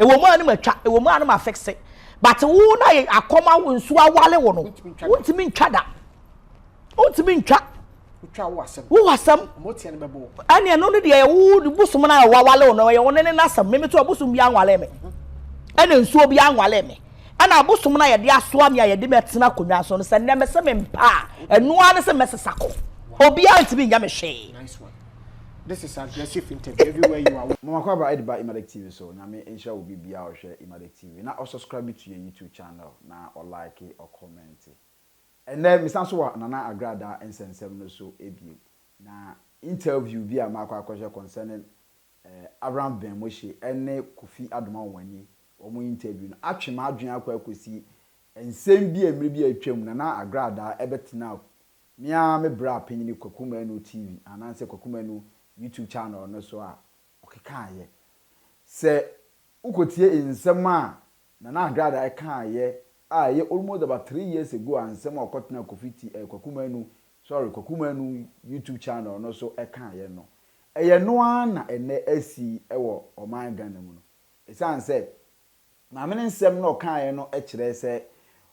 Ɛwɔ mu a ne matwa, ɛwɔ mu a ne ma fixe. But wo na yɛ akɔm awo nsuo awale wo no, wontumi ntwa da. Wontumi ntwa. Wo asɛm. Ɛne ɛno no deɛ wo bosom no a wawale wo no ɛyɛ wo ne ne n'asɛm. Meme to abosom bi anwale me. Ɛna nsuo bi anwale me. Ɛna abosom no a yɛde asoa me a yɛde me atena akonnwa so no sɛ nnɛ mese me mpa a ɛno ara ne sɛ mɛsesa kɔ. Obiara ntumi nyɛ me hwee. Nice one. This is aggressive interview everywhere you are. Mama Kwabra ɛde ba Imadek TV so. Nyame nhyira obi biara a ɔhwɛ Imadek TV na ɔsubscribe to yɛn YouTube channel na ɔlike, ɔcomment. Ɛnnɛ mesan so wɔ Nana Agradaa nsɛnsɛm no so bio. Na interview bi a makɔ akɔhwɛ concerning Abraham Ben Moshe ne Kofi Adomah Onwani wɔn interview no atwe m'adwene akɔ akɔsi nsɛm bi a mmerɛ bi a atwam Nana Agradaa ɛbɛtena me ara me bra panyini Kwaku Manu TV anaasɛ Kwaku Manu YouTube channel no so a ɔkekaeɛ. Sɛ wokɔtie nsɛm a Nana Agradaa ɛkaeɛ a ɛyɛ almost about 3 years ago a nsɛm a ɔkɔtena Kofi T Kwaku Manu, sorry, Kwaku Manu YouTube channel no so ɛkaeɛ no, ɛyɛ no ara na ɛnɛ asi ɛwɔ ɔman Ghana mu no. Ɛsiane sɛ maame ne nsɛm na ɔkaeɛ no kyerɛ sɛ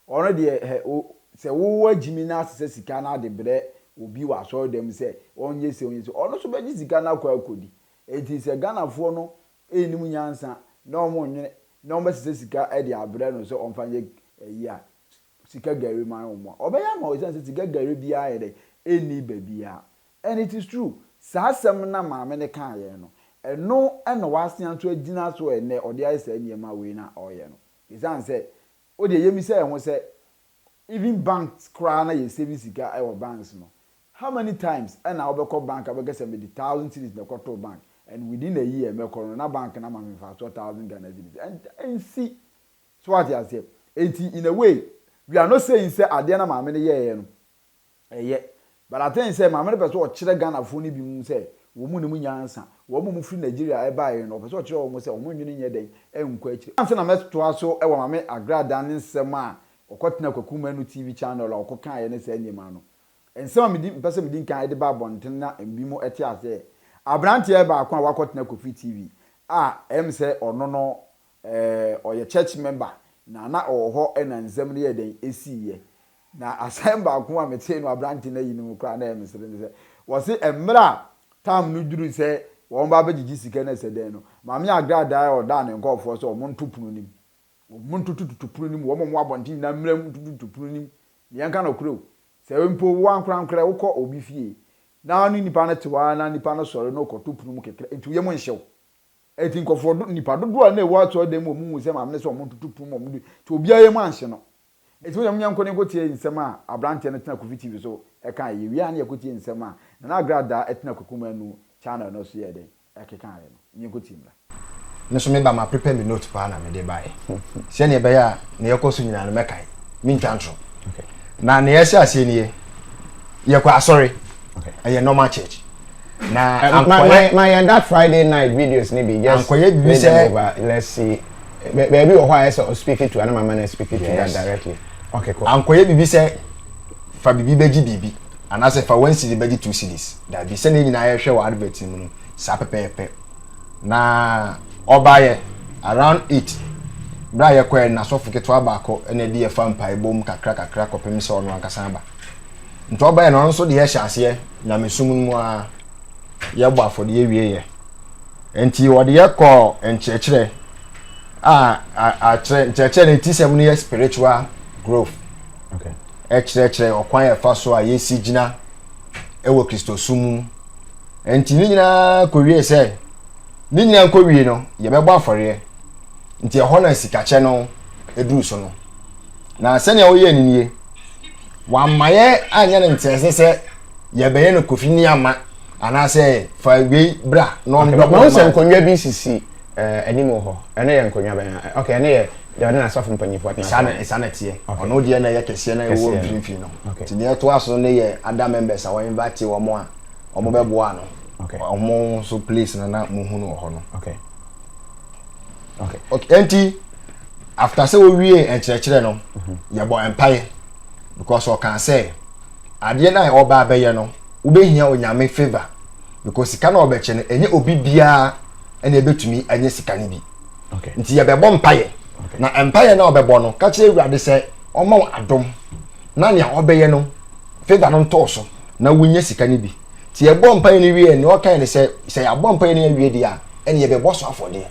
ɔno deɛ ɛ o sɛ wowɔ agyimi na asesɛ sika no ade brɛ obi wɔ asɔredan sɛ ɔnyɛ sɛ ɔnyɛ sɛ ɔno nso bɛgye sika no akɔ akɔdi. Eti sɛ Ghanafoɔ no ɛnim nyansa na wɔn nwene na wɔn bɛsesɛ sika de abrɛ no sɛ ɔmfa nyɛ ɛyi a sika gari ma wɔn a ɔbɛyɛ ama wɔn, ɛsiane sɛ sika gari biara yɛ dɛ ɛnni baabiara. And it is true, saa asɛm na maame ne kaeɛ no, ɛno ɛna wasia nso agyina so ɛnɛ ɔde ayɛ saa nneɛma wei na ɔreyɛ no. Ɛsiane sɛ o deɛ yɛmi sɛ ɛho sɛ even banks koraa na yɛ save sika ɛwɔ banks no, how many times ɛna wobɛkɔ bank abɛka sɛ mede 1,000 cedis na ɛkɔtoo bank and within a year mɛkɔ no na bank na ma me mfa so 1,000 Ghana cedis and ɛnsi so? Wate aseɛ? Eti in a way we are not saying sɛ adeɛ na maame no yɛɛyɛ no ɛyɛ, but I think sɛ maame no pɛ sɛ ɔkyerɛ Ghanafoɔ no bi mu sɛ wɔn mu ne mu nyansa wɔn mu firi Nigeria ɛbaeɛ no, ɔpɛ sɛ ɔkyerɛ wɔn sɛ wɔn nwene nyɛ dɛn ɛnkɔ akyire. Ansa na mɛtoa so ɛwɔ maame Agradaa ne nsɛm a ɔkɔtena Kwaku Manu TV channel a ɔkɔkaeɛ ne saa nneɛma no, nsɛm a medi mpɛ sɛ medi nkan de ba abɔnten na mbi mu ɛte aseɛ, aberanteɛ baako a wakɔtena Kofi TV a ɛm sɛ ɔno no ɔyɛ church member na ɔwɔ hɔ ɛna nsɛm no yɛ dɛn esiiɛ. Na asɛm baako a mete no aberante no ayi no mu koraa na ɛyɛ mesere ne sɛ wɔse mmerɛ a tam no duru sɛ wɔn ba bɛgyegye sika no ɛsɛ dɛn no, maame Agradaa a ɔdaa ne nkɔɔfoɔ sɛ wɔn nto pono nim, wɔn ntotototo pono nim, wɔn a wɔn abɔnten nyinaa mmerɛ mu ntototo pono nim. Deɛ nka no korɛ o, sɛ mpo wo ankorankorɛ wokɔ obi fie na ne nipa no te hɔ ara na nipa no sɔre na ɔkɔto pono mu kɛkɛ nti woyɛ mo nhyɛw. Eti nkɔfoɔ do nipa dodoɔ a na ɛwɔ asɔre dan mu, wɔn hu sɛ maame no sɛ wɔn ntoto pono mu, wɔn de nti obiara yɛ mu anhye no. Eti wɔn nyɛ nkɔ ne nkɔ tie nsɛm a aberanteɛ no tena Kofi TV so ɛka yɛ wia ne yɛkɔ tie nsɛm a Nana Agradaa ɛtena Kwaku Manu channel no so yɛ dɛn ɛkeka yɛ no. Nyɛ nkɔ tie mmra. Me nso meba ma prepare me note paa na mede baeɛ sɛdeɛ ɛbɛyɛ a nea ɛkɔ so nyinaa no mɛkae, mentwa ntoro. Na nea ɛhyɛ aseɛ nie: yɛkɔ asɔre, ɛyɛ normal church na ankɔyɛ ma yɛn that Friday night videos ni bi, just ankɔyɛ bibi sɛ over. Let's see, baabi wɔ hɔ a ɛsɛ speak to anam ama na speak to that directly. Okay, cool. Ankɔyɛ bibi sɛ fa bibi bɛgye biribi anaasɛ fa 1 cedi bɛgye 2 cedis, dabi. Sɛnea nyinaa yɛhwɛ wɔ advert no mu no, saa pɛpɛɛpɛ na ɔbaayɛ around 8 bere a yɛkɔɛ. N'asɔfo ketewa baako ɛna ɛde yɛfa mpaebɔ mu kakra kakra kɔpem sɛ ɔno ankasa aba. Nti ɔbaayɛ no, ɔno nso de yɛhyɛ aseɛ nyamesum no mu a yɛbɔ afɔdeɛ wie yɛ. Nti wɔde yɛkɔ nkyerɛkyerɛ a akyerɛ nkyerɛkyerɛ no ti sɛm no yɛ spiritual growth, ɛkyerɛkyerɛ ɔkwan yɛfa so a yɛsi gyina ɛwɔ Kristosom mu. Nti ne nyinaa kɔwie sɛ ne nyinaa nkɔwie no, yɛbɛbɔ afɔreɛ. Nti ɛhɔ na sikakyɛ no eduru so no, na sɛnea wɔyɛ no nie, wamma yɛ anyɛ no nteɛse sɛ yɛbɛyɛ no kofi ne ama anaasɛ fa wei bra na ɔndɔbɔ. Ma sɛ nkonnwa bi sisi anim hɔ, ɛno yɛ nkonnwa bɛn? Okay, ɛno yɛ deɛ ɔde n'asɔfo mpanyinfoɔ atena. Saa na saa na teɛ. Ɔno deɛ na ɛyɛ kɛseɛ na ɛwɔ mfimfini no. Nti deɛ ɛtoa so no yɛ other members a wɔn invite wɔn a wɔn bɛboa no, wɔn nso place no na mo hu no wɔ hɔ no. Okay, nti after sɛ wɔwie nkyerɛkyerɛ no, yɛbɔ mpaeɛ because ɔka sɛ adeɛ no a ɔba abɛyɛ no, wobɛhia Onyame favour because sika no a ɔbɛkyɛ no, ɛnyɛ obi biara ɛna ɛbɛtumi anya sika no bi. Nti yɛbɛbɔ mpaeɛ. Na mpaeɛ no a ɔbɛbɔ no, ka kyerɛ Awurade sɛ ɔma wo adom na nea ɔbɛyɛ no favor no ntɔɔ so na wonya sika no bi. Nti yɛbɔ mpaeɛ no wie nea ɔkae ne sɛ sɛ yɛabɔ mpaeɛ no awie deɛ a ɛne yɛbɛbɔ so afɔdeɛ.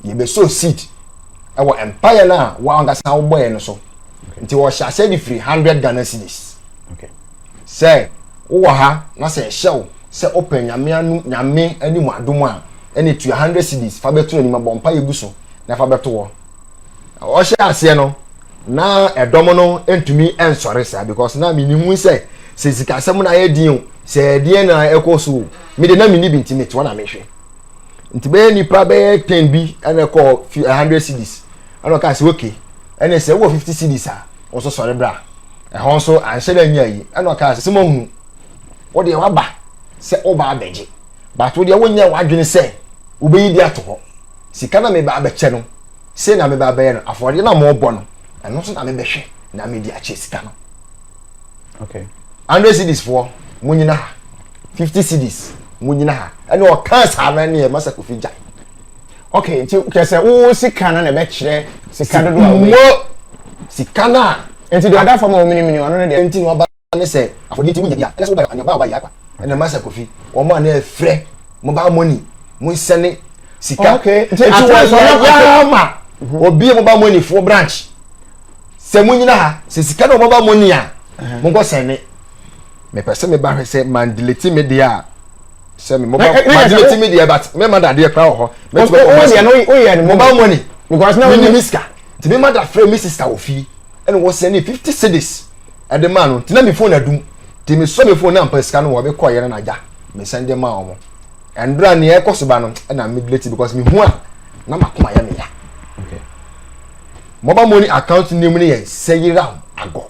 Yɛbɛsɔ seed ɛwɔ mpaeɛ no a wo ankasa wobɔeɛ no so. Nti wɔhyɛ aseɛ de firi 100 Ghana cedis. Sɛ wowɔ ha na sɛ ɛhyɛ wo sɛ wopɛ Nyame ano Nyame anim adom a, ɛne tua 100 cedis fa bɛto n'anim abɔ mpaeɛ gu so na fa bɛto hɔ. Ɔhyɛ aseɛ no na ɛdɔm no ntumi nsɔre saa because na menim hu sɛ sɛ sikasɛm na ayɛ din o sɛ ɛdeɛn na ɛkɔ so o me de na menni bi nti mete hɔ na mehwɛ nti bɛyɛ nipa bɛyɛ 10 bi ɛna ɛkɔ 100 cedis ɛna ɔkaa sɛ okay ɛne sɛ wowɔ 50 cedis a wo nso sɔre bra ɛhɔ nso anhyɛ da nyɛ ayi ɛna ɔkaa sɛ sɛ moahunu wo deɛ waba sɛ woba abɛgye but wo deɛ wonyɛ w'adwene sɛ wobɛyi bi ato hɔ sika na meba abɛkyɛ no sei na meba abɛyɛ no afɔdeɛ na mobɔ no ɛno nso na mebɛhwɛ na mede akyɛ sika no okay 100 cedis foɔ mo nyina ha 50 cedis mo nyina ha ɛna ɔkaa saa no ɛneɛ masa kofi gyae okay nti kyerɛ sɛ wo sika no na ɛbɛkyerɛ sika dodoɔ a wobɛyɛ mo sika no a nti deɛ ɔda fam a wɔminimini ɔno no deɛ nti na ɔba ne sɛ afɔdeɛ nti wonya bi a ɛna sɛ woba anaba a woba yɛ akwa ɛna masa kofi wɔn a na ɛfrɛ mobile money mo nsɛne sika okay nti wɔyɛ yɛ ama obi mobile money foɔ branch sɛ mo nyina ha sɛ sika na mobile money a mo nkɔ sɛne mepɛ sɛ meba hwɛ sɛ mandelete me deɛ a sɛ me mobile mandelete me deɛ but me ma dadeɛ kora wɔ hɔ mɛtumi kɔ mobile money because na me ni sika nti me ma da frɛ me sister wɔ fie ɛna wɔ sɛne 50 cedis ɛde maa no nti na me phone adum nti me sɔ me phone na mpa sika no wɔ bɛkɔ yɛ no na agya me sɛn de maa wɔn ɛndora nea ɛkɔ so ba no ɛna me delete because me hu a na makoma yɛ me ya mobile money account name no yɛ Sɛyiram Agɔ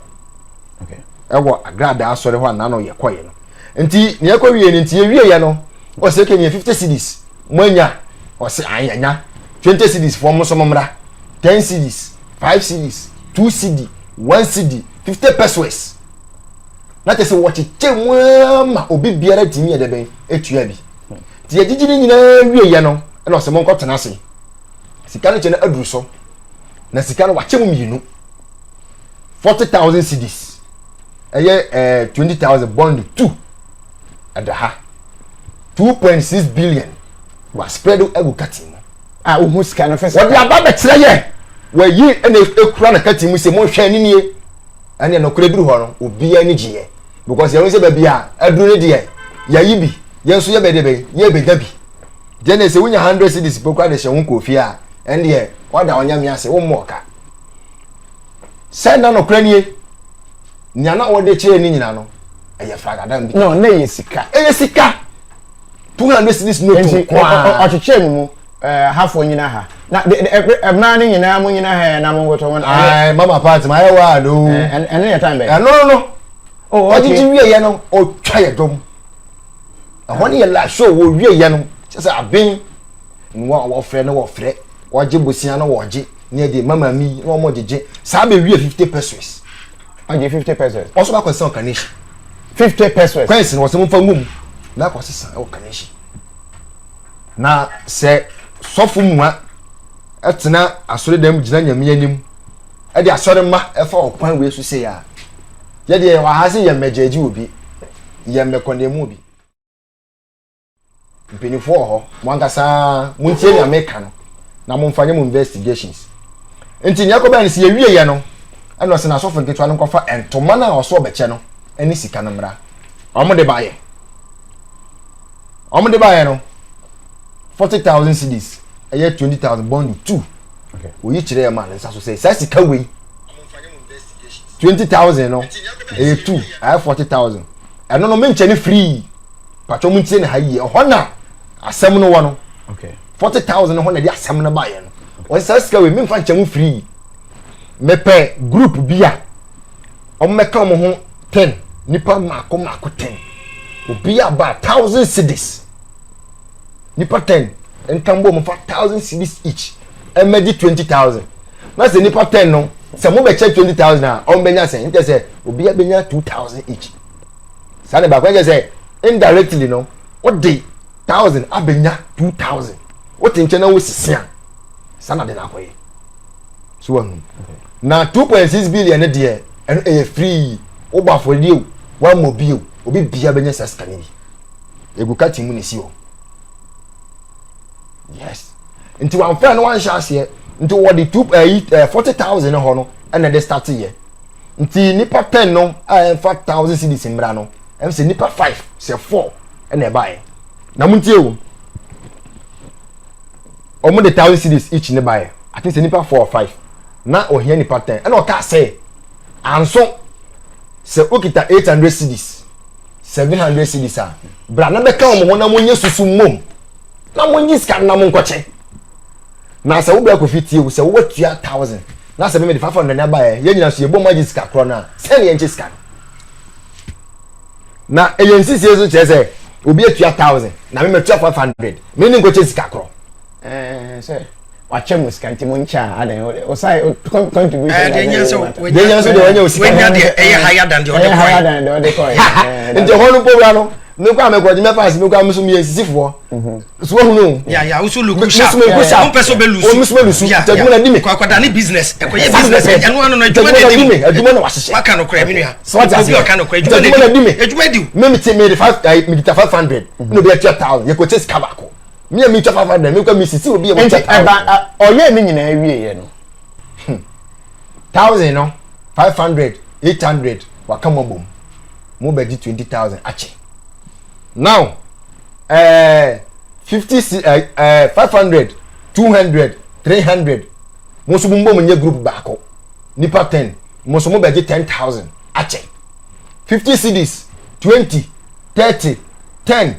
ɛwɔ Agradaa asɔre hɔ a nano yɛ kɔyɛ no nti nea ɛkɔ wie no nti yɛwie yɛ no ɔsɛ kɛ nea 50 cedis mo anya ɔsɛ an anya 20 cedis foɔ mo nso mo mmra 10 cedis 5 cedis 2 cedi 1 cedi 50 pesos na kyerɛ sɛ wɔkyekyɛ mu ara ma obi biara tumi yɛ dɛ bɛn etua bi nti yɛgyegye ne nyinaa wie yɛ no ɛna ɔsɛ mo nkɔ tena ase sika no kyɛ no aduru so na sika no wakyɛ mu mmienu 40,000 cedis ɛyɛ 20,000 bond two ɛda ha 2.6 billion wa spread agu kati mu a wohu sika no fɛ wɔde aba bɛkyerɛ yɛ wɔyi ɛna ekura na kati mu sɛ monhwɛ ne nie ɛne nɔkorɛ duru hɔ no obiara ani gyeɛ because yɛn sɛ baabi a aduru ne deɛ yɛyi bi yɛn nso yɛbɛ deɛ bɛyi yɛbɛnya bi deɛ ne sɛ wonya 100 cedis po kora de hyɛ ho kɔ fie a ɛne deɛ wada ɔnyame ase wommɔ ɔka sɛ na nɔkorɛ nie nea na wɔde kyerɛ ne nyina no ɛyɛ fragadam bi no na ɛyɛ sika ɛyɛ sika 200 cedis no to nko a ɔkyekyɛ mu mu hafoɔ nyina ha na mmaa no nyinaa mo nyina ha na mo nkotɔ wɔn ayi mama party ma ayɛ waa do ɛno yɛ time bɛyɛ ɛno no ɔgyegye wie yɛ no ɔtwa yɛ dɔm ɛhɔ no yɛ la show wɔ wie yɛ no kyɛ sɛ aben nwa wɔfrɛ no wɔfrɛ wɔgye bosia no wɔgye ne ɛde mama mi na wɔn gyegye saa bɛ wie 50 pesos ɔgye 50 pesos ɔso bakɔ sɛ ɔkanehyi 50 pesos kwansi no wɔsɛ mo nfa ngum na akɔ sesa ɛwɔ kanehyi na sɛ sɔfo mua ɛtena asɔre dɛm gyina nyame anim ɛde asɔre mma ɛfa ɔkwan wei so sei a yɛdeɛ yɛwɔ ha sɛ yɛ mmɛgyɛgye obi yɛ mmɛkɔndɛmu obi mpanyinfoɔ wɔ hɔ mo ankasa montie nea meka no na momfa nyɛ mo investigations nti nea ɛkɔbɛn no sɛ yɛwie yɛ no ɛna ɔsɛ n'asɔfo nketewa no nkɔfa ntoma no a ɔsɔ ɔbɛkyɛ no ɛne sika no mmra wɔn de baayɛ wɔn de baayɛ no 40,000 cedis ɛyɛ 20,000 bond two oyi kyerɛ yɛ ma ne nsa so sɛ saa sika wei 20,000 no ɛyɛ two ɛyɛ 40,000 ɛno no menkyɛ ne free patwɔ mu ntie ne ha yie ɛhɔ na asɛm no wɔ no 40,000 hɔ na ɛde asɛm no baayɛ no wɔn saa sika wei memfa nkyɛn mu free mepɛ group bi a wɔn mɛka wɔn ho 10 nipa mako mako 10 obi aba 1000 cedis nipa 10 nka mbɔ wɔn fa 1000 cedis each ɛmɛgye 20,000 na sɛ nipa 10 no sɛ mo bɛkyɛ 20,000 a wɔn bɛnya sɛn nkyɛ sɛ obi abɛnya 2,000 each saa ne baako nkyɛ sɛ indirectly no wɔde 1000 abɛnya 2,000 wote nkyɛn na wosisi a. Saa na ade no akɔyɛ. So wahu. Na 2.6 billion no deɛ ɛno ɛyɛ free. Wobɔ afɔdeɛ o, wammɔ bi o, obi biara bɛnya saa sika no bi. Egu kati mu na esi hɔ. Yes. Nti wamfrɛ no wanhyɛ aseɛ. Nti wɔde two ɛyi eh, 40,000 hɔ no ɛna ɛde start yɛ. Nti nipa 10 no a ɛmfa 1000 cedis mmra no, ɛm sɛ nipa 5 sɛ 4 ɛna ɛbaeɛ. Na montie o. Wɔn de 1000 cedis each ne baeɛ. I think sɛ nipa 4 or 5. Na ohia nipa 10. Ɛna ɔkaa sɛ anso sɛ okita 800 cedis 700 cedis a bra na bɛka wɔn ho na monyɛ susu mmom na monyi sika no na monkɔkyɛ. Na sɛ wo bra Kofi tie wo sɛ wowatua 1000 na sɛ meme de 500 na ɛbaeɛ yɛn nyinaa so yɛbɔ mu agye sika korɔ no a sɛn ne yɛnkyɛ sika no. Na ɛyɛ nsisie nso kyerɛ sɛ obi atua 1000 na me matua 500 me ne nkɔkyɛ sika korɔ. Ɛɛ sɛ wakyɛ mo sika nti mo nkyɛ a adan ɔsan contribution. Ɛɛ deɛ nyɛ sɛ deɛ nyɛ sɛ deɛ wanya osika. Wanya deɛ ɛyɛ higher than deɛ ɔde kɔɛ. Ɛyɛ higher than deɛ ɔde kɔɛ. Nti ɛhɔ no mpo wura no me kɔ a mekɔ gye mɛfa ase me kɔ a me so meyɛ nsisifoɔ. So wahu no. Ya ya woso luku sharp. Me so me sharp. Wompɛ sɛ ɔbɛ lusu. Me so me lusu. Ya Nti adwuma na di me. Kɔ akɔda ne business. Ɛkɔyɛ business ɛno ano no adwuma na di me. Adwuma na wahyehyɛ. Waka no korɛ me nua. So wate Obi aseɛ. ɔka no korɛ Nti adwuma na di me. Adwuma di wo. Me me te me de five ɛɛ me kita 500. Na obi atua 1000 yɛkɔ kyɛ sika baako. Me a me twa 500 me kɔ me sisi obi a wɔtua Nti 1000. ɛba ɔyɛ ne nyinaa wieɛ no. 1000 no 500 800 waka mo abom. Mo bɛgye 20,000 akyɛ. Now ɛɛ 50 si ɛɛ ɛɛ 500 200 300 mo nso mo mbɔ mo nyɛ group baako nipa 10 mo nso mo bɛgye 10,000 akyɛ. 50 cedis 20 30 10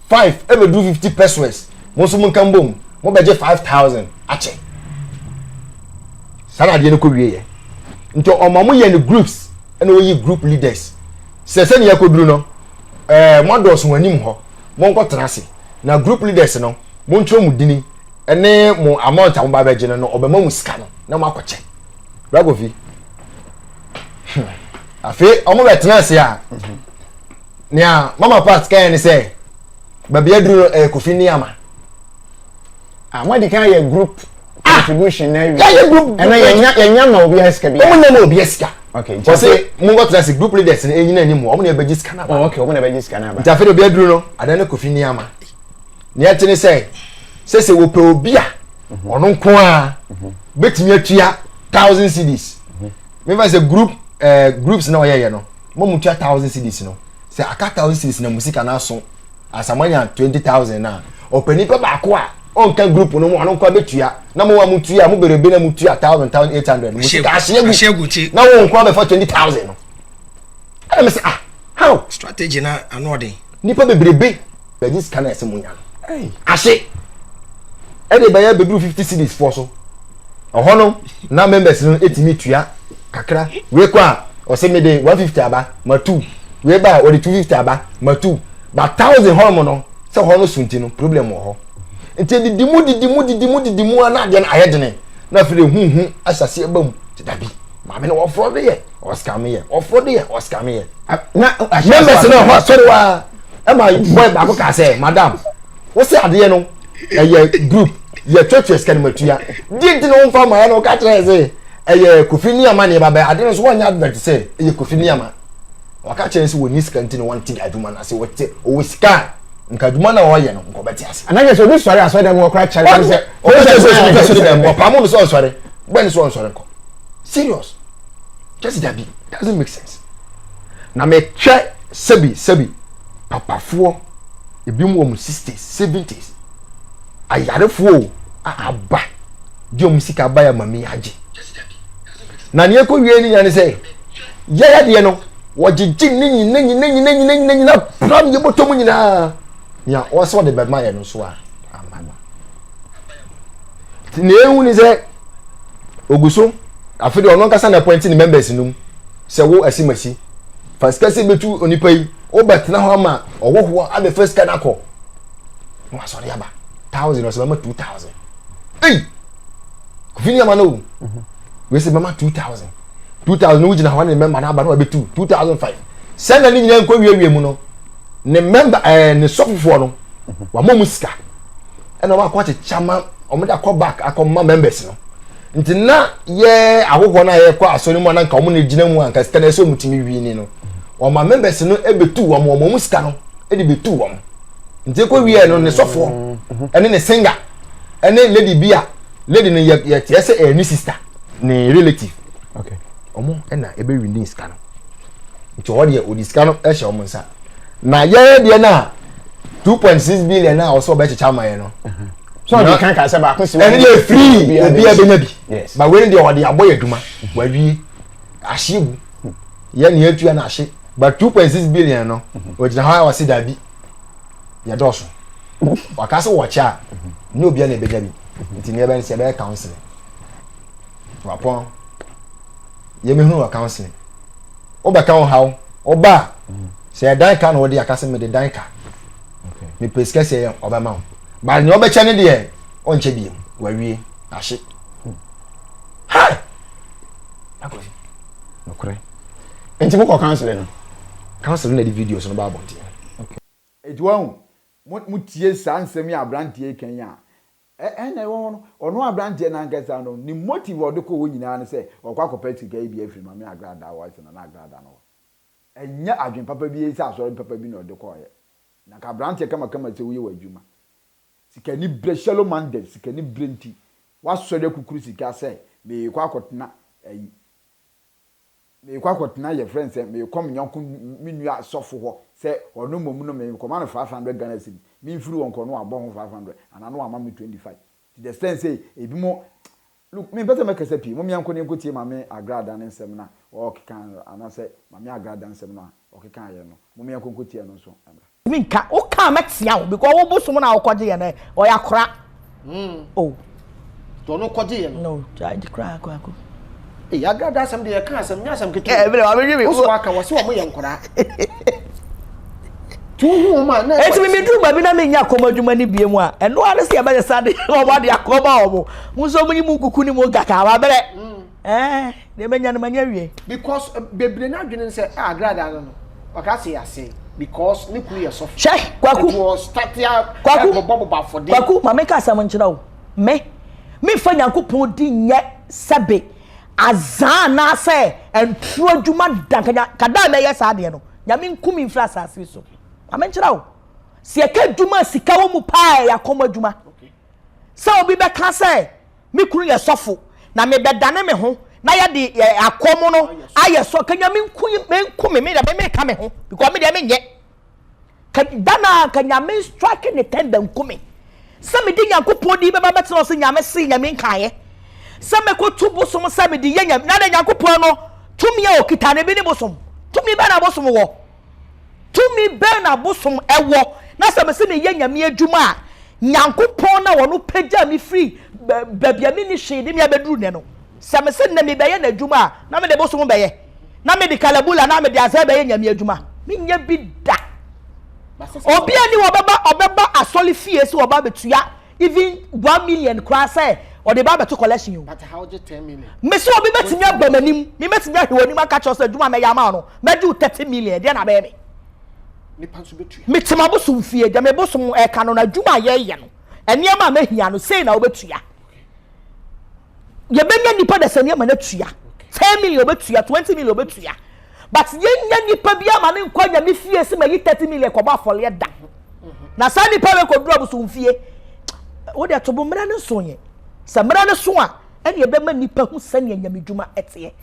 5 ɛbɛduru 50 pesos mo nso mo nka mbom mo bɛgye 5,000 akyɛ. Saa na adeɛ no kɔ wie yɛ. Nti ɔma mo yɛ no groups ɛna oyi group leaders. Sɛ sɛnea yɛakɔduru no ɛɛ mo adɔɔso wɔn anim hɔ monkɔ tena ase na group leaders no montwerɛ mo dini ɛne mo amount a mo ba bɛgye no no ɔbɛma mo sika no na mo akɔkyɛ. Bra Kofi. Hmm. Afei ɔmo bɛtena ase a nea mama part kaeɛ ne sɛ baabi aduru no ɛyɛ Kofi nneɛma. Ah, mo adi kan yɛ group contribution na awie. Yɛayɛ group. Ɛna yɛnya yɛnya ma obi sika bi. Wɔn nya ma obi sika. Okay. Nti wɔsi mo nkɔ tena ase group leaders no enyina anim hɔ wɔn na ɛbɛgye sika n'aba. Oh, okay, wɔn na ɛbɛgye sika n'aba. Nti afei de obi aduru no adan ne Kofi nneɛma. Nea ɛte ne sɛ sɛsɛ wɔpɛ obi a ɔno nko ara bɛtumi atua 1000 cedis. Mefa sɛ group ɛɛ groups na ɔyɛyɛ no mo mu tua 1000 cedis no sɛ aka 1000 cedis na mo sika no aso ansa moanya 20,000 no a, ɔpɛ nipa baako a ɔnka group no mu ɔno nko abɛtua na mo a motua mo berebe na motua 1,800 mo sika ahye agu na wo nko abɛfa 20,000 no. Ɛna me sɛ ah how? Strategy na ano ɔden. Nipa bebrebe bɛgye sika na ɛsɛ mo nya no. Ahye ɛde bɛyɛ bɛduru 50 cedis foɔ so. Ɛhɔ no na members no ɛtumi tua kakra. Wei kɔ a ɔsɛ mede 150 aba matu. Wei ba a ɔde 250 aba matu. But 1000 hɔ nom no sɛ hɔ no so nti no problem wɔ hɔ. Nti ɛdidi mu didi mu didi mu didi mu a na adeɛ no ayɛ dene. Na afei de huhu ahyɛ aseɛ ba mu. Nti dabi maame no ɔforɔ de yɛ ɔscam yɛ ɔforɔ de yɛ ɔscam yɛ. Na members no hɔ asɔre wa ɛma boy baako kaa sɛ madam wosɛ adeɛ no ɛyɛ group yɛtuatua sika no matua deɛ nti na womfa ma yɛ no woka kyerɛ sɛ ɛyɛ kofi nneɛma ne ɛba bɛ adeɛ no so wɔnyɛ advert sɛ ɛyɛ kofi nneɛma waka kyerɛ sɛ wɔnni sika nti na wɔnte adwuma no ase wɔte ɔwɔ sika a nka adwuma no a ɔyɛ no nka ɔbɛte ase. Anagye sɛ obi sɔre asɔre dɛm wɔ kora kyɛre sɛ ɔbɛkyɛ sɛ obi sɔre dɛm ɔpamo no sɛ ɔnsɔre bɛn sɛ ɔnsɔre nkɔ serious just dabi doesn't make sense na mehwɛ sɛbi sɛbi papafoɔ ebinom wɔ mu sixties seventies ayarefoɔ o a aba de wɔn sika aba yɛ mami agye na nea ɛkɔ wie ne nyina ne sɛ yɛyɛ deɛ no wɔgyegye ne nyina nyina nyina nyina nyina nyina pram yɛ bɔtɔ mu nyinaa nea ɔsɛ ɔde bɛma yɛ no so a ama no nea ehu ne sɛ ogu so afei deɛ ɔno ankasa na appoint ne members no mu sɛ wo asimasi fa sika sɛ bɛtu onipa yi wobɛtena hɔ ama ɔhohoɔ abɛfa sika no akɔ na wasɔre aba 1000 ɔsɛ bɛma 2000 ei kofi nneɛma no o wei sɛ bɛma 2000 2000 no wogyina hɔ ne mɛmba no aba na wabɛtu 2005 sɛ na ne nyinaa nkɔ wiewie mu no ne mɛmba ɛɛ ne sɔfofoɔ no wama mu sika ɛna wakɔ akyekyɛ ama. wɔn de akɔ back akɔ ma members no nti na yɛ ahohoɔ no a yɛkɔ asɔre mu a na nka wɔn na gyina mu a nka sika no ɛsɛ wɔn tumi wie ni no wɔn ma members no ebetu wɔn wɔn wɔn sika no ɛde betu wɔn nti ekɔ wie no ne sɔfoɔ ɛne ne singer ɛne lady bi a lady no yɛ yɛ teɛ sɛ ɛyɛ ne sister ne relative okay wɔn ɛna ebe wi ne sika no nti wɔn deɛ ɔde sika no ɛhyɛ wɔn nsa na yɛyɛ deɛ no a 2.6 billion a ɔsɛ ɔbɛkyekyɛ ama yɛ no so ɔde kan kan sɛ baako si ɛne deɛ free obi a bɛnya bi Yes. ba wei deɛ ɔde abɔ yɛ adwuma wawie ahye gu yɛ ne atua no ahye but 2.6 billion no ɔgyina hɔ a ɔse daabi yɛdɔɔso waka sɛ wɔkyɛ a ne obia na ɛbɛnya bi nti neɛ ɛbɛn sɛ yɛbɛyɛ counseling wapɔn yɛmɛhunu wɔ counseling wobɛka wo haw woba a sɛ ɛdan ka na wode aka sɛ mede dan ka mepɛ sika sɛ yɛ ɔbɛma wo but nea ɔbɛkyɛ ne deɛ ɔnkyɛ biem wawie ahye hai akosi nokorɛ nti mokɔ counseling no counseling na de videos no ba abɔnten. Eti wahu, mo mo tie saa nsɛm yi a aberanteɛ yi ka yi a, ɛ ɛna ɛwɔ hɔ no, ɔno aberanteɛ no ankasa no, ne motive a ɔde kɔɔ hɔ nyinaa ne sɛ ɔkɔ akɔpɛ sika yi bi afiri Maame Agradaa hɔ, ayɛ sɛ Nana Agradaa no hɔ. Ɛnyɛ adwene papa bi sɛ asɔre papa bi na ɔde kɔeɛ. Na nka aberanteɛ kamakama sɛ woyɛ w'adwuma. Sikani berɛ, shallow minded, sikani berɛ nti, woasɔre akukuru sika sɛ merekɔ akɔtena ayi, Merekɔ akɔtena yɛfrɛ no sɛ merekɔ me yɔnko me nua sɔfo hɔ sɛ ɔno mmom no merekɔma no 500 Ghana cedis memfiri hɔ nkɔ no wabɔ ho 500 anaa na wama me 25 to the extent sɛ ebinom look mempɛ sɛ mɛkasa pii mom yɛnkɔ na yɛnkɔtie Maame Agrada ne nsɛm no a ɔkeka anaasɛ Maame Agrada nsɛm no a ɔkekaeɛ no mom yɛnkɔ nkɔtie ɛno nso mmra. Ntumi nka wo ka a mɛtea wo because wo bosom na wokɔgye yɛ no ɔyɛ akora mm. oh. Deɛ ɔno kɔgye yɛ no. No, gyae koraa kwaku. Ee agrada asɛm deɛ yɛka asɛm nyɛ asɛm ketewa. Ɛɛ bere wa bɛhwɛ mi. Wosɔ aka wɔ sɛ wɔn yɛ nkoraa. Tu hu wɔn a na. Eti mi mi duru baabi na mi nya akɔm adwuma ni bie mu a ɛno ara sɛ yɛbɛyɛ sa de wɔn ade akɔm a wɔn mo nso mo yi mu nkuku ni mu nkaka wa brɛ. Ɛɛ deɛ manya no manya wie. Because eh, bebree n'adwene sɛ ah agradaa no no ɔka se yɛasɛe because ne kunu yɛ sɔfo. Hwɛ kwaku. Nti ɔstarte a Kwaku. ɛbobɔ bobɔ afɔdeɛ. Kwaku ma menka asɛm nkyerɛ wo me memfa Nyankopɔn di nyɛ sɛbe azaa anaasɛ ntoro adwuma da nka nya ka da a mɛyɛ saa adeɛ no Nyame nku me mfiri asase yi so ma menkyerɛ wo sɛ yɛka adwuma a sika wɔ mu paa ɛyɛ akɔm adwuma sɛ obi bɛka sɛ Me kunu yɛ sɔfo, na mebɛdane me ho na yɛde akɔm no ayɛ sɔ. Ka Nyame nku me nku me, me deɛ me meka me ho because me deɛ menyɛ. Ka da na ka Nyame strike ne tender nku me. Sɛ mede Nyankopɔn din bɛba bɛtena hɔ sɛ Nyame se Nyame nkaeɛ. Sɛ mɛkɔtu bosom sɛ mede yɛ Nyame, na de Nyankopɔn no tumi a ɔkita no ebi ne bosom. Tumi bɛn na bosom wɔ? Tumi bɛn na bosom wɔ na sɛ mese meyɛ Nyame adwuma a, Nyankopɔn no a ɔno pagyaa me firi baabi a menni hwee de me abɛduru nnɛ no, sɛ mese nnɛ mebɛyɛ n'adwuma a, na mede bosom bɛyɛ? Na mede kalabula anaa mede azaa bɛyɛ Nyame adwuma? Menyɛ bi da! Obi a ni ɔbɛba ɔbɛba asɔre fie sɛ ɔba abɛtua even 1 million koraa sɛ ɔde ba abɛto collection o. Mese obi bɛtumi aba m'anim, me mɛtumi ahwɛ w'anim aka kyerɛ sɛ adwuma a mɛyɛ ama wo no, mɛgye wo 30 million, ɛdeɛ na abɛyɛ me? Mete m'abosom fie, deɛ me bosom ɛka no no, adwuma a yɛyɛ no, nneɛma a mɛhia no, sei na wobɛtua. Yɛbɛnya nipa da sɛ nneɛma no atua. 10 million wobɛtua, 20 million wobɛtua. But yɛnya nipa bi ama ne nkɔ Nyame fie sɛ mayi 30 million kɔbɔ afɔreɛ da. Na saa nipa wei kɔduru abosom fie. Wo deɛ to bo mmerɛ no nso yɛ. Sɛ mmerɛ no so a, ɛne ɛbɛma nipa hu sɛnea Nyame dwuma ɛteɛ.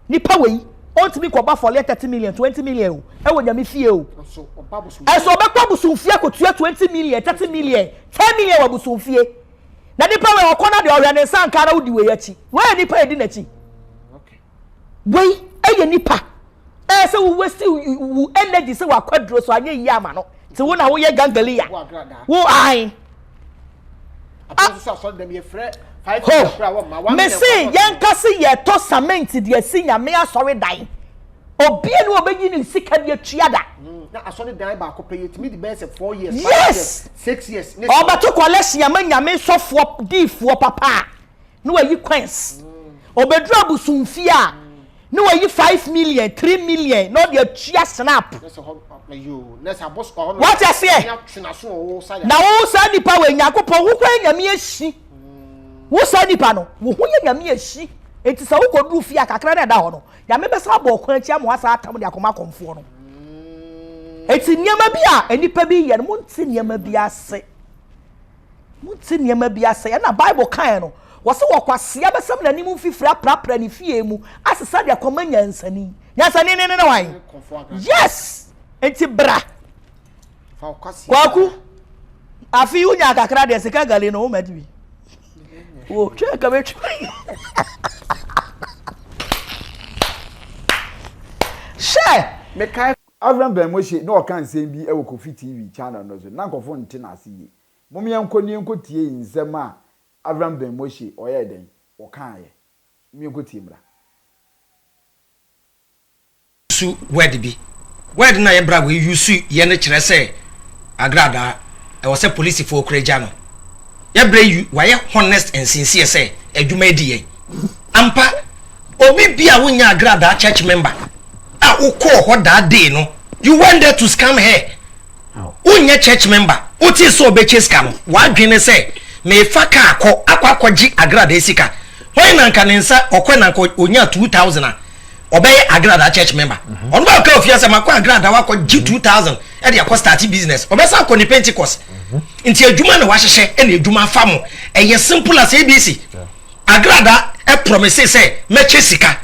Nipa wei, ɔntumi nkɔbɔ afɔreɛ 30 million, 20 million o, ɛwɔ Nyame fie o. Ɛso ɔbɛkɔ abosom fie akɔtua 20 million, 30 million, 10 million wɔ abosom fie. Na nipa wei ɔkɔ na deɛ ɔhwɛ ne nsa nka na wodi wei akyi. Wei yɛ nipa yɛdi n'akyi. Wei yɛ nipa. Ɛyɛ sɛ wo waste wo energy sɛ wakwaduro so anyɛ yie ama no. Ti wo na woyɛ gangalia. Wo ae. Ho. Mese yɛnka se yɛtɔ cement de asi Nyame asɔre dan. Obia ni ɔbɛyi ne sika de atua da. Na asɔre dan baako pɛ yɛtumi de bɛyɛ sɛ 4 years, 5 years, 6 years. Ɔbɛto collection ama Nyame sɔfoɔ diifoɔ papa a na wayi coins. Ɔbɛduru abosomfie a na wayi 5 million, 3 million na ɔde atua snap. Wate aseɛ? Na wo saa nipa wɔ Nyankopɔn wo koraa Nyame ahyi. Wo saa nipa no, wo ho yɛ Nyame ahyi. Enti sɛ wokɔduru fie a, kakra no a ɛda hɔ no, Nyame bɛsan abɔ ɔkwan akyi ama woasan atam de akɔma akɔmfoɔ no. Enti nneɛma bi a nnipa bi yɛ no, monte nneɛma bi ase. Monte nneɛma bi ase. Ɛna Bible kaeɛ no, wɔse wɔkwasea bɛsam n'anim mfifiri aprapra ne fie mu asesa de akɔma nyansani. Nyansani ne ne ne wan? Yes! Enti bra. Kwaku, afe yi wonya kakra deɛ sika gali no woma di bi. Wo twɛ ka bɛtwa. Hyɛ! Mekae Avram Ben Moshe na ɔka nsɛm bi wɔ Kofi TV channel no so, na nkurɔfo nte no ase yie. Mom yɛnkɔ na yɛnkɔtie nsɛm a Avram Ben Moshe ɔyɛɛ dɛn? Ɔkaeɛ. Mom yɛnkɔtie mmra. Use word bi. Word no a yɛ bra wei use yɛ no kyerɛ sɛ agradaa ɛwɔ sɛ polisifoɔ kura gya no. Yɛ bra yi wayɛ honest and sincere sɛ adwuma adi yɛn. Ampa obi bi a wonyɛ agradaa church member a wokɔɔ hɔ that day no you went there to scam her. Wonyɛ church member wotee sɛ ɔbɛkyɛ sika no w'adwene ne sɛ mefa car kɔ akɔ akɔgye agradaa sika. Hwan na nka ne nsa ɔkɔ na nka ɔnya 2000 a ɔbɛyɛ agradaa church member mhm. ɔno bɛka ofie sɛ makɔ agradaa wakɔ gye 2000 ɛde akɔ start business ɔbɛsa akɔ ne pentecost mhm. nti adwuma na wahyehyɛ ɛna adwuma afa mo ɛyɛ simple as abc agradaa ɛpromise sɛ mɛkyɛ sika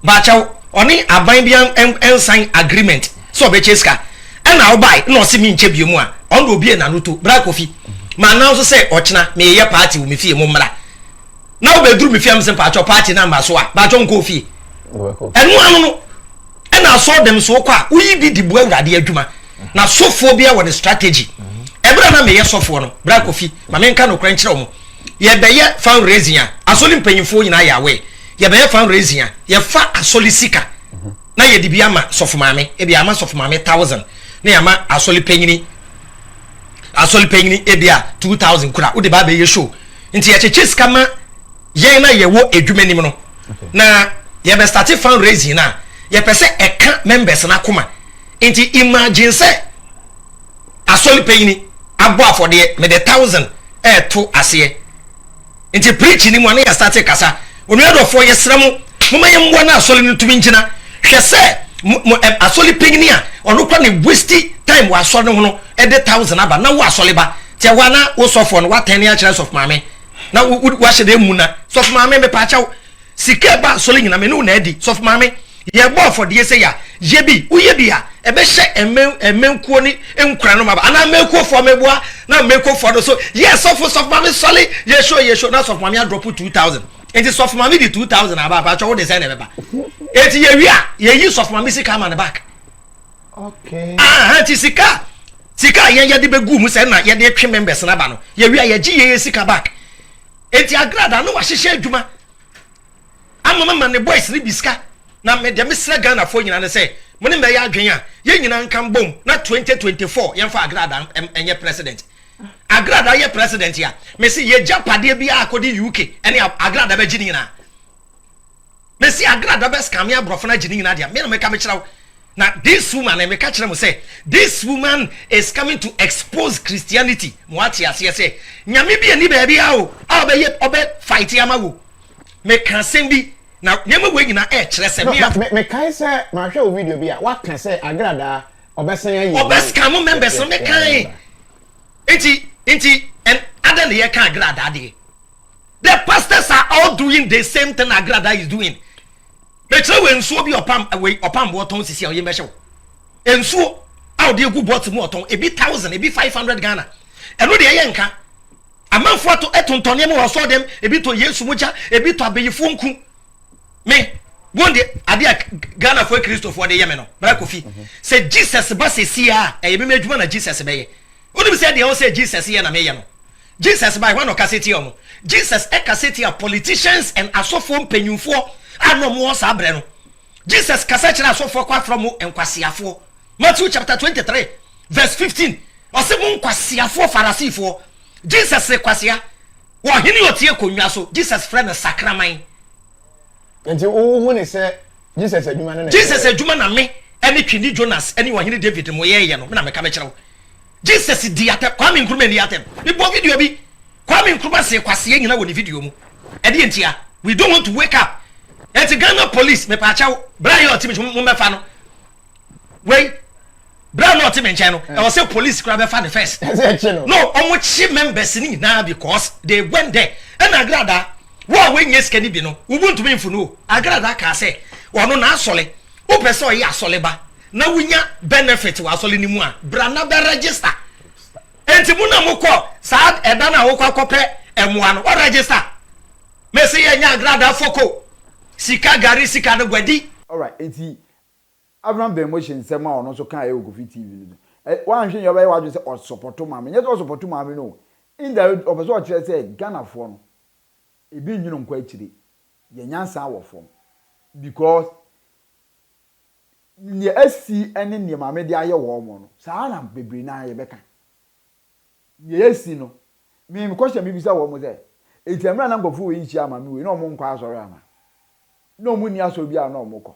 baakyɛw ɔne aban bi ɛnsan agreement sɛ ɔbɛkyɛ sika ɛna ɔbae na ɔse menkyɛ bio mu a ɔno de obie n'ano to bra kofi ma announce sɛ ɔkyena meyɛ party wɔ me fie mo mmra na wobɛduru me fie a mesɛ mpakyɛw party no amma so a mpakyɛw nkɔ fie ɛno ano no ɛna asɔre dɛm so wokɔ a woyi bi de bu awurade adwuma na sɔfoɔ bi wɔ ne strategy ɛberɛ na meyɛ sɔfoɔ no bra kofi ma menka nokorɛ nkyerɛ wo yɛbɛyɛ fundraising a asɔre mpanyinfoɔ nyinaa yɛ aware yɛbɛyɛ fundraising a yɛfa asɔre sika na yɛde bi ama sɔfo maame ebi ama sɔfo maame thousand na yɛama asɔre panyini asɔre panyini ebi a 2000 kura wode ba abɛyɛ show Nti yɛkyekyɛ sika ma yɛn na yɛwɔ adwuma nim no na yɛbɛ start fundraising no a yɛpɛ sɛ ɛka members no akoma nti imagine sɛ asɔre panyini abɔ afɔdeɛ mede thousand ɛɛto aseɛ nti preach ni mu a na yɛ start kasa onua dɔfoɔ yɛsrɛ mo moma yɛn mmoa na asɔre no tumi ngyina hwɛ sɛ mo asɔre panyini a ɔno kora ne waste time wɔ asɔre no ho no ɛde thousand aba na wo asɔre ba Te hɔ a na wo sɔfoɔ no watɛne akyerɛ sɔfo maame na wahyɛ dɛ mu na sɔfo maame mepaakyɛw sika ɛba asɔre nyina me ne wo na adi sɔfo maame yɛbɔ afɔdeɛ sɛ ya yɛ bi woyɛ bi a ɛbɛhyɛ ɛmɛ ɛmɛnkuo ne nkura no ma ba anaa mɛkuofoɔ mɛboa na mɛkuofoɔ no so yɛ sɔfo sɔfo maame sɔle yɛ show yɛ show na sɔfo maame adrɔpo 2000 nti sɔfo maame di 2000 aba apaakyɛw wo de sɛn na ɛbɛba eti yɛwi a yɛyi sɔfo maame sika ama ne back Okay. Aha nti sika sika a yɛn yɛde bɛgu mu sɛ na yɛde twe members no aba no yɛwie a yɛgye yɛn sika back. Enti agrada no wahyehyɛ adwuma ama mama ne boys no bi sika na me deɛ mesrɛ Ghanafoɔ nyinaa ne sɛ mo ne mɛyɛ adwene a yɛn nyinaa nka mbom na 2024 yɛmfa agrada nyɛ president. Agrada yɛ president a mese yɛgya padeɛ biara akɔdi UK ɛne agrada bɛgye ne nyinaa. Mese agrada bɛ scam aborɔfo no agye ne nyinaa deɛ me na meka mekyerɛ wo. Na this woman eh, meka kyerɛ mo sɛ this woman is coming to expose Christianity ma wate aseɛ sɛ nyame bi ani baabi a o a ɔbɛyɛ ɔbɛ fight ama wo. Meka asɛm bi na nneɛma wei nyinaa ɛkyerɛ sɛ No, me a but me mekae sɛ mahwɛ wo video bi a waka sɛ agradaa ɔbɛsan ayi ɔbɛ ne scam members no yeah, yeah, I mekae remember. nti nti ɛn adɛn na yɛka agradaa deɛ the pastors are all doing the same thing agradaa is doing. Mekyerɛ wo nsuo bi ɔpam wei ɔpam boɔ tɔn sisi a ɔyɛ mbɛhyɛ wo nsuo a ɔde egu bɔt mu ɔtɔn ebi thousand ebi 500 Ghana ɛno deɛ ɛyɛ nka amanfoɔ ato ɛtontɔn nneɛma wɔ asɔɔ dɛm ebi tɔ Yesu mogya ebi tɔ abeyifoɔ nku me wɔn de adeɛ a Ghanafoɔ Kristofoɔ de yɛ me no bra Kofi sɛ Jesus ba sɛsi a ɛyɛ me adwuma na Jesus bɛyɛ wonim sɛ deɛ ɔsɛ Jesus yɛ na meyɛ no Jesus bae, hwan na ɔkasa tia wɔn? Jesus kasa tia politicians and asɔfoɔ mpanyinfoɔ a na wɔn wɔ saa berɛ no. Jesus kasa kyerɛ asɔfoɔ kɔ afrɛ wɔn nkwaseafoɔ. Matthew chapter 23 verse 15 ɔse mo nkwaseafoɔ Farisifoɔ. Jesus se kwasea. Wɔ ɔhene ɔte akonnwa so, Jesus frɛ no sakraman. Nti wohu ne sɛ Jesus adwuma no na Jesus adwuma na me ɛne Twene Jonas ɛne ɔhene David mo yɛɛyɛ no, me na meka mekyerɛ wo. Jesus di atɛm, Kwame Nkrumah nni atɛm. Mebɔ video bi. Kwame Nkrumah see kwaseɛ nyina wɔ ne video mu. Ɛdeɛ ntia? We don't want to wake up. Ɛnti Ghana police mepaakyɛw bra yɛ ɔte me nkyɛn mo mmɛfa no. Wei bra na ɔte me nkyɛn no ɛwɔ sɛ police koraa bɛfa no first. No ɔmo kye members no nyinaa because they went there. Ɛna Agradaa wo a woanya sika no bi no wo bo ntumi mfu no o. Agradaa kaa sɛ ɔno n'asɔre wopɛ sɛ ɔyɛ asɔre ba na wonya benefit wɔ asɔre no mu a bra na bɛ register. Enti mo na mokɔ saa ɛda no a wokɔ akɔpɛ mmoa no, wɔ register? Mese yɛnya agradaa foko, sika gari sika no guadi. Alright, enti Abraham Ben Moshe nsɛm a ɔno nso kaeɛ wɔ Kofi TV no so, ɛ, woanhwɛ yie a wobɛyɛ w'adwene sɛ ɔsupɔto maame. Nyɛ sɛ ɔsupɔto maame no o, indirect ɔpɛ sɛ ɔkyerɛ sɛ Ghanafoɔ no, ebi nnwene nkɔ akyire, yɛn nyansa wɔ fam because Nea asi ne nea Maame de ayɛ wɔn no, saa ara na bebree no ara yɛbɛka. Nea asi no, me me question a mebisa wɔn sɛ, enti mmerɛ a na nkurɔfoɔ wei nhyia Maame wei, na wɔn nkɔ asɔre anaa? Na wɔn nni asɔre biara a na wɔn kɔ?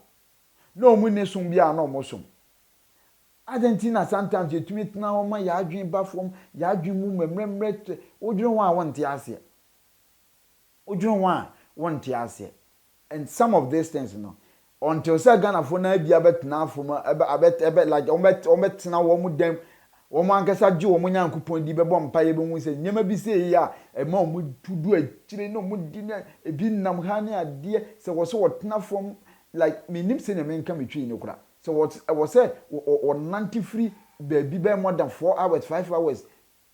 Na wɔn nni som biara a na wɔn som? Adɛn nti na sometimes yɛtumi tena hɔ ma yɛn adwene ba fam, yɛn adwene mu mmerɛmmerɛ, wodwene ho a wonte aseɛ. Wodwene ho a wonte aseɛ. And some of these things no until sɛ Ghanafoɔ no ara bi abɛtena afom ɛbɛ abɛ ɛbɛ like wɔn bɛ wɔn bɛtena wɔn dɛm wɔn ankasa gye wɔn Nyankopɔn di bɛbɔ mpaeɛ bɛhu sɛ nneɛma bi sei yi a ɛma wɔn tu du akyire na wɔn di ne ebi nam ha ne adeɛ sɛ wɔ sɛ wɔtena fam like mennim sɛnea menka me twi no kora sɛ wɔ ɛwɔ sɛ wɔ wɔnante firi baabi bɛyɛ more than 4 hours, 5 hours,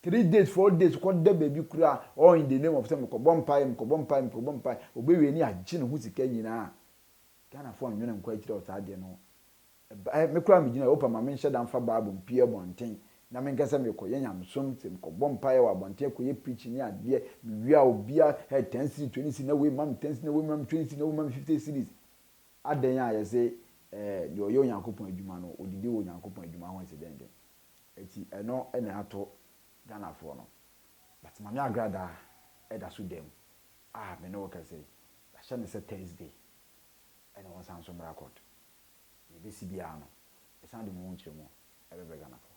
3 days, 4 days kɔ da baabi koraa, all in the name of sɛ mekɔbɔ mpaeɛ, mekɔbɔ mpaeɛ, mekɔbɔ mpaeɛ. Ɔbɛwie ne agye ne ho sika nyinaa. Ghanafoɔ nnwene nkɔ akyire wɔ saa adeɛ no ho. Ɛba me koraa megyina hɔ, wopa ma menhyɛ da mfa Bible mpue abɔnten na menka sɛ mekɔyɛ nyamesom, sɛ mekɔbɔ mpaeɛ wɔ abɔnten akɔyɛ preaching ne adeɛ, mewie a obiara, hey, 10 cedis, 20 cedis, na wei ma me 10 cedis, na wei ma me 20 cedis, na wei ma me 50 cedis. Adɛn a yɛse eh, deɛ ɔyɛ Onyankopɔn adwuma no, ɔdidi wɔ Onyankopɔn adwuma ho ɛse dɛn dɛn. Eti ɛno na ato Ghanafoɔ no. But Maame Agradaa ɛda so da mu a me ne wo kasa yi, yɛahyɛ no sɛ Thursday ɛna wɔnsan nso mmra court. Deɛ ɛbɛsi biara no, yɛsan de mu ho nkyerɛmu ɛbɛbrɛ Ghanafoɔ.